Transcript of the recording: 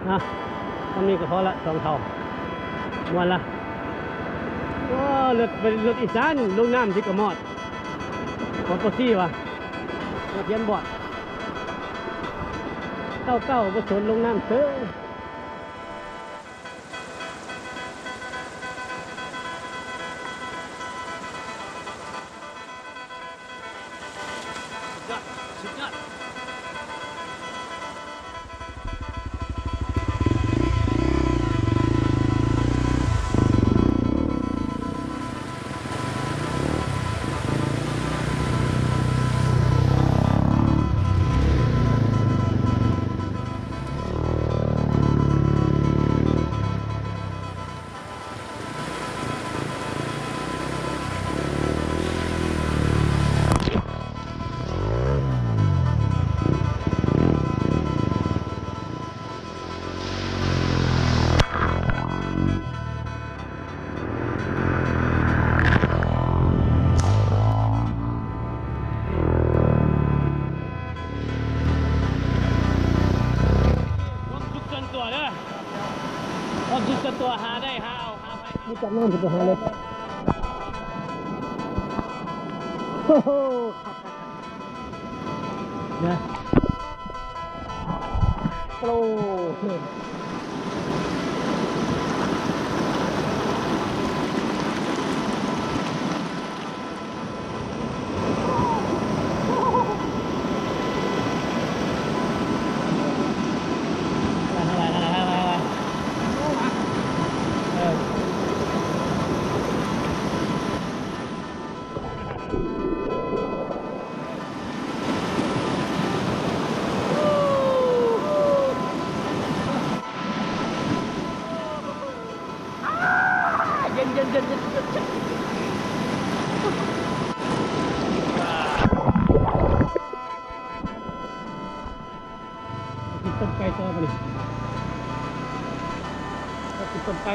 ອ່ະ ສ່ຳນີ້ກໍພໍລະ ສອງເທົ່າ ມ່ວນລະ. ໂອ້ ລົດ ລົດອີສານລົງນ້ຳຊິກະມອດ ຂອງປາຊີວ່າ ມາທຽນບອດ ເກົ້າເກົ້າບໍ່ສົນ ລົງນ້ຳເສີຍ. ຄວາມສຸກສ່ວນຕົວເດີ ຄວາມສຸກສ່ວນຕົວ ຫາໄດ້ຫາເອົາ ຫາໄປ ມີຈັກນ້ຳຊິໄປຫາເລີຍ ໂອ້ໂຫ ນະ ໂອ້ ເຢັນໆໆໆ ກິນຕົ້ມໄກ່ຕໍ່ບາດນີ້ ກິນຕົ້ມໄກ່.